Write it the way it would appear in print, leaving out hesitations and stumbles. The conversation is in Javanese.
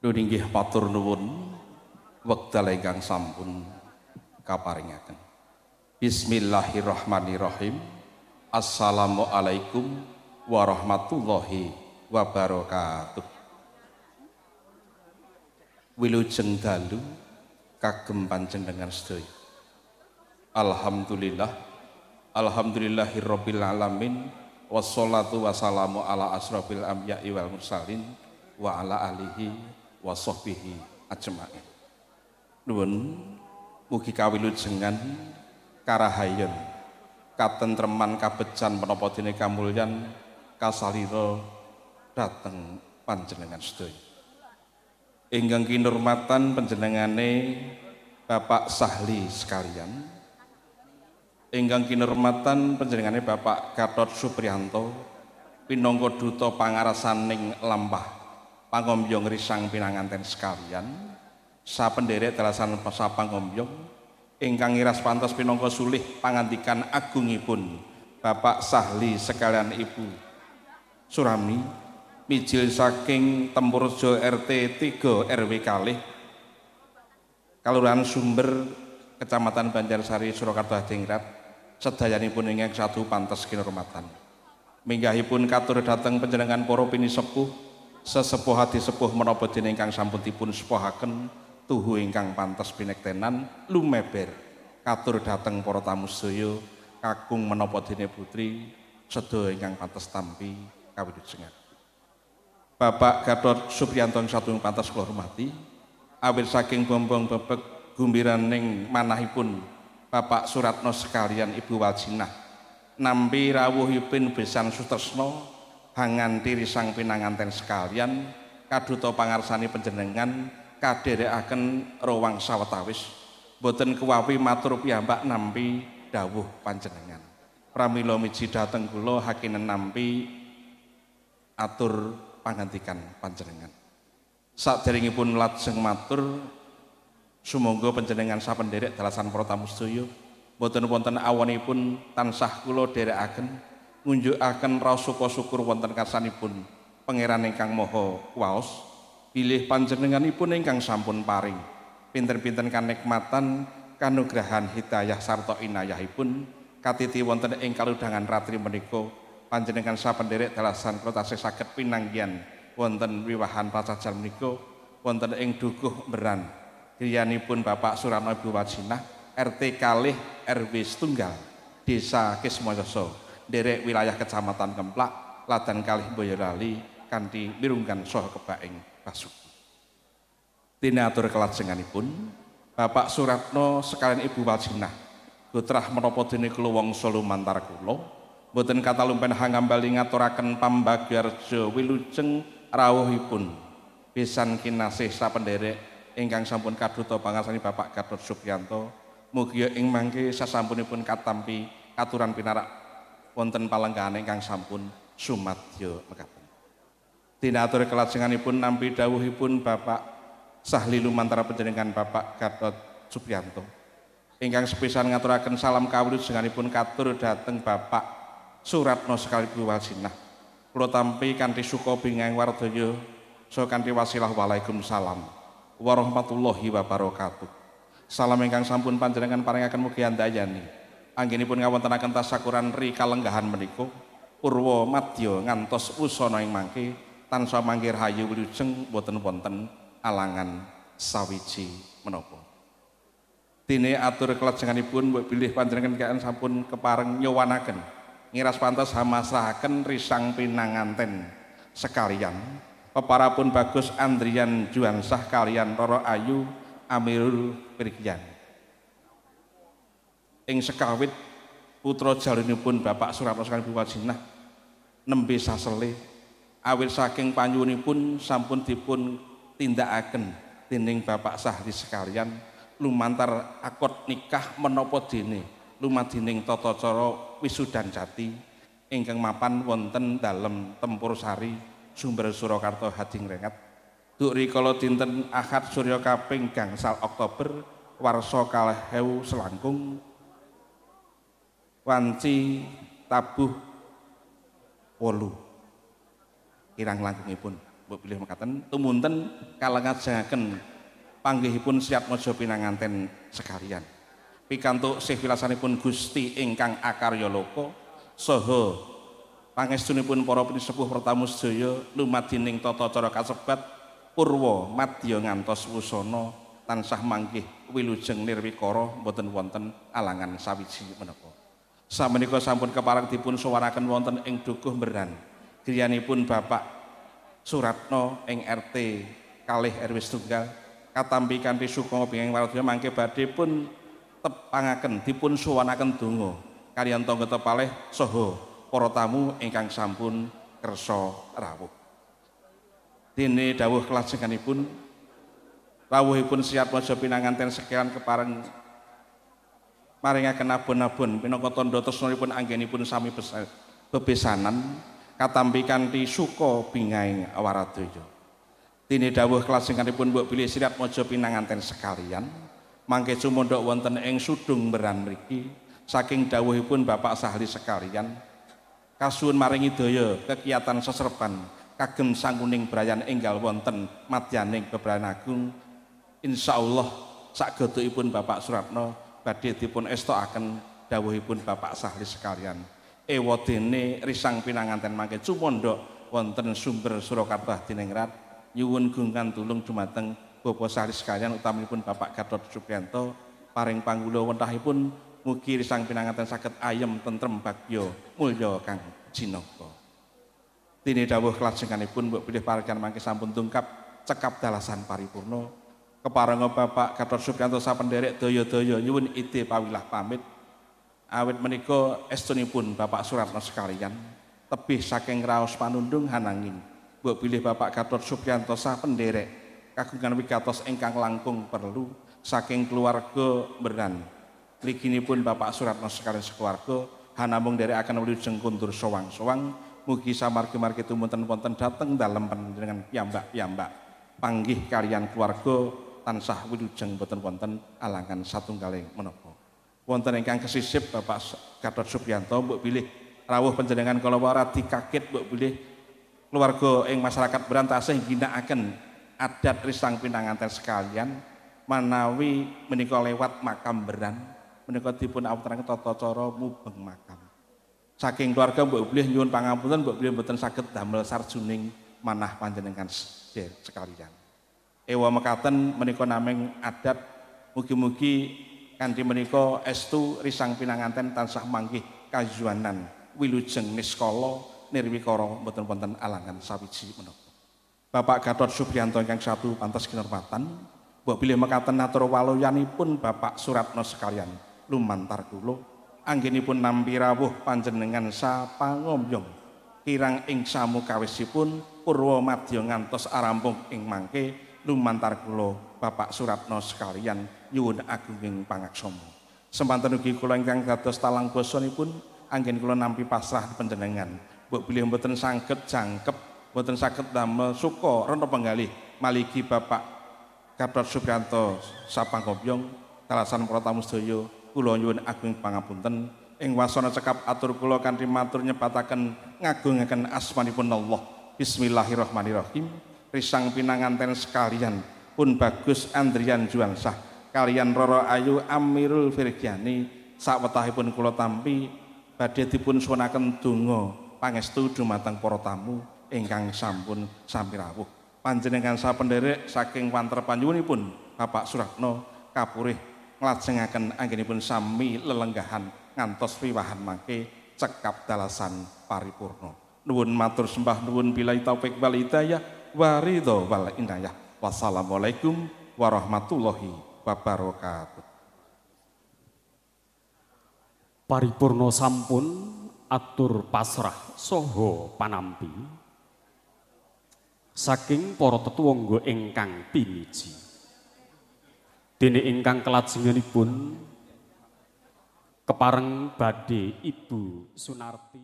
Duh inggih matur nuwun wekdal ingkang sampun kaparingaken. Bismillahirrahmanirrahim. Assalamualaikum warahmatullahi wabarakatuh. Wilujeng dalu kagem panjenengan sedaya. Alhamdulillah, alhamdulillahirabbil alamin, wassalatu wassalamu ala asrofil anbiya'i wal mursalin wa ala alihi wa sahbihi ajmain. Nuwun mugi kawilujengan karahayon katentreman kabejan menapa dene kamulyan kasalira dhateng panjenengan sedaya. Ingkang kinurmatan panjenengane Bapak Sahli sekalian, ingkang kinurmatan panjenengane Bapak Gatot Supriyanto pinangka duta pangarasaning lampah pangombyong risang pinanganten sekalian, sapenderek dalasan sapangombyong ingkang ngiras pantes pinangka sulih pangandikan agungipun Bapak Sahli sekalian Ibu Surami mijil saking Tempurjo RT 3 RW kalih Kalurahan Sumber Kecamatan Banjarsari Surakarta Hadingrat, sedayanipun ingkang satu pantes kinurmatan. Minggahipun katur dhateng panjenengan para pinisepuh, sesepuh hati sepuh menapa dene ingkang sampun dipun sepuhaken tuhu ingkang pantes pinektenan lumeber katur dhateng para tamu sedaya kakung menapa dene putri sedaya ingkang pantes tampi kawilujengan. Bapak Gatot Supriyanto satu pantes kula hormati, awit saking bombong bebek gumbiraning manahipun Bapak Suratno sekalian Ibu Waljinah nampi rawuhipun besan sutresna hanganti risang pinanganten sekalian kaduta pangarsani panjenengan kadherekaken rowang sawetawis boten kewawi matur piyambak nampi dawuh panjenengan. Pramila miji dhateng kula hakinen nampi atur pangandikan panjenengan. Saderengipun lajeng matur, sumangga panjenengan sapenderek dalasan para tamu sedaya boten wonten awonipun tansah kula dherekaken ngunjukaken raos syukur wonten karsanipun Pangeran ingkang Maha Kuwaos bilih panjenenganipun ingkang sampun paring pinten-pinten kanikmatan kanugrahan hidayah sarta inayahipun katiti wonten ing kaludhangan ratri menika panjenengan sapenderek dalasan kula tasih saged pinanggihan wonten wiwahan pracajan menika wonten ing Dukuh Beran griyanipun Bapak Suratno Ibu Wajinah RT kalih RW setunggal Desa Kismoyoso nderek wilayah Kecamatan Kemplak Ladan kalih Boyolali kanthi mirunggan saha kebaing basuki. Dene atur kelajenganipun Bapak Suratno sekalian Ibu Wajinah gotrah menapa dene kula wangsa lumantar kula boten katalumpen hangambali ngaturaken pambagyareja wilujeng rawuhipun besan kinasih sapenderek ingkang sampun kaduta pangarsani Bapak Gatot Supriyanto mugi ing mangke sasampunipun katampi katuran pinarak wonten palenggahan ingkang sampun sumadya mekaten. Dina atur kelajenganipun nampi dawuhipun Bapak Sahli lumantar panjenengan Bapak Gatot Supriyanto ingkang sepisan ngaturaken salam kawilujenganipun katur dhateng Bapak Suratno sekali Ibu Waljinah. Kula tampi kanthi suka bingahing wardaya saha kanthi wasilah waalaikumsalam warahmatullahi wabarakatuh. Salam ingkang sampun panjenengan paringaken mugi andayani anggenipun ngawontenaken tasakuran ri kalenggahan menika purwa madya ngantos wusana ing mangke tansah mangke rahayu wilujeng boten wonten alangan sawiji menapa. Dene atur kelajenganipun mbok bilih panjenengan kaen sampun kepareng nyowanaken ngiras pantes hamasrahaken risang pinanganten sekalian peparapun Bagus Andrian Juansah kalian Roro Ayu Amirul Pirgian. Ing sekawit putra jalunipun Bapak Suratno sekalian Ibu Wajinah nembe sasele awit saking panyuwunipun sampun dipun tindakaken dening Bapak Sahli sekalian lumantar akad nikah menapa dene lumadining tata cara wisudan jati ingkang mapan wonten dalem Tempur Sari Sumber Surakarta Hadingrengat duk rikala dinten Ahad Surya kaping gangsal Oktober warsa 2000 selangkung wanci tabuh 8 kirang langkungipun. Mbok bilih mekaten tumunten kalengajengaken panggihipun Siatmaja pinanganten sekalian. Pikantuk sih wilasanipun Gusti ingkang akarya loka saha pangestunipun para pinisepuh pertamu sedaya lumadining tata cara kasebat purwa madya ngantos wusana tansah manggih wilujeng nirwikara boten wonten alangan sawiji menapa. Samenika sampun kepareng dipun sowanaken wonten ing Dukuh Beran griyanipun Bapak Suratno ing RT kalih RW setunggal katampi kanthi suka binging waradya mangke badhe pun tepangaken dipun suwanaken donga kaliyan tangga tepalih saha para tamu ingkang sampun kersa rawuh. Dene dawuh kelajenganipun rawuhipun Siatmaja pinanganten sekian kepareng maringaken abon-abon pinangka tandha tresnanipun anggenipun sami bebesanan katampi kanthi suka bingahing waradya. Dene dawuh kelajenganipun mbok bilih Siatmaja pinanganten sekalian mangke sumandhak wonten ing Sudung Beran mriki saking dawuhipun Bapak Sahli sekalian kasuwun maringi daya kegiatan seserban kagem sanguning brayan enggal wonten madyaning bebrayan agung. Insyaallah sakgodhokipun Bapak Suratno badhe dipun estokaken dawuhipun Bapak Sahli sekalian. Ewadene risang pinanganten mangke sumandhak wonten sumber Surakarta Hadiningrat nyuwun gungkan tulung dumateng Bapak Sahli sekalian utaminipun Bapak Gatot Supriyanto paring panggula wentahipun mugi risang pinanganten saged ayem tentrem bagya mulya kang jinaka. Dene dawuh kelajenganipun mbok bilih paregan mangke sampun tungkap cekap dalasan paripurna. Keparenga Bapak Gatot Supriyanto sapenderek daya-daya nyuwun ide pawilah pamit. Awit menika estunipun Bapak Suratno sekalian tebih saking raos panundung hananging mbok bilih Bapak Gatot Supriyanto sapenderek kagungan wigatos ingkang langkung perlu saking keluarga Beran. Mliginipun Bapak Suratno sekalian sekeluarga hanamung nderekaken wilujeng kundur sowang-sowang mugi samargi-margi tumunten wonten dhateng dalem panjenengan piyambak-piyambak panggih kaliyan keluarga tansah wilujeng boten wonten alangan satunggaling menapa. Wonten ingkang kesisip Bapak Gatot Supriyanto mbok bilih rawuh panjenengan kala radi kaget mbok bilih keluarga ing masyarakat Beran tasih ngginakaken adat risang pinanganten sekalian manawi menika lewat makam Beran menika dipun awtaraken tata cara mubeng makam. Saking keluarga mbok bilih nyuwun pangapunten mbok bilih mboten saged damel sarjuning manah panjenengan sekalian. Ewa mekaten menika naming adat mugi-mugi kanthi menika estu risang pinanganten tansah manggih kayuwanan wilujeng niskala nirwikara mboten wonten alangan sawiji menapa. Bapak Gatot Supriyanto ingkang satu pantes kinurmatan, mbok bilih mekaten atur waloyanipun Bapak Suratno sekalian lumantar kula anggenipun nampi rawuh panjenengan sapangomyong kirang ing samukawisipun purwa madya ngantos arampung ing mangke lumantar kula Bapak Suratno sekalian nyuwun agunging pangaksama. Semanten ugi kula ingkang dados talang basanipun anggen kula nampi pasrah panjenengan. Mbok bilih mboten saged jangkep, mboten saged damel suka rena penggalih maligi Bapak Gatot Supriyanto sapanggobyong kalasan para tamu sedaya kula nyuwun agung pangapunten ing wasana cekap atur kula kanthi matur nyebataken ngagungaken asmanipun Allah. Bismillahirrahmanirrahim. Risang pinanganten sekalian pun Bagus Andrian Juansah kalian Roro Ayu Amirul Firgiani sawetahipun kula tampi badhe dipun suwunaken donga pangestu dumateng para tamu ingkang sampun sami rawuh. Panjenengan sapenderek saking wanter panyuwunipun Bapak Suratno kapurih nglajengaken anggenipun sami lelenggahan ngantos wiwahan mangke cekap dalasan paripurna. Nuwun matur sembah nuwun billahi taufik wal hidayah waridho wal inayah. Wassalamualaikum warahmatullahi wabarakatuh. Paripurna sampun atur pasrah saha panampi saking para tetuwangga ingkang piniji. Dene ingkang kelajenganipun kepareng badhe Ibu Sunarti.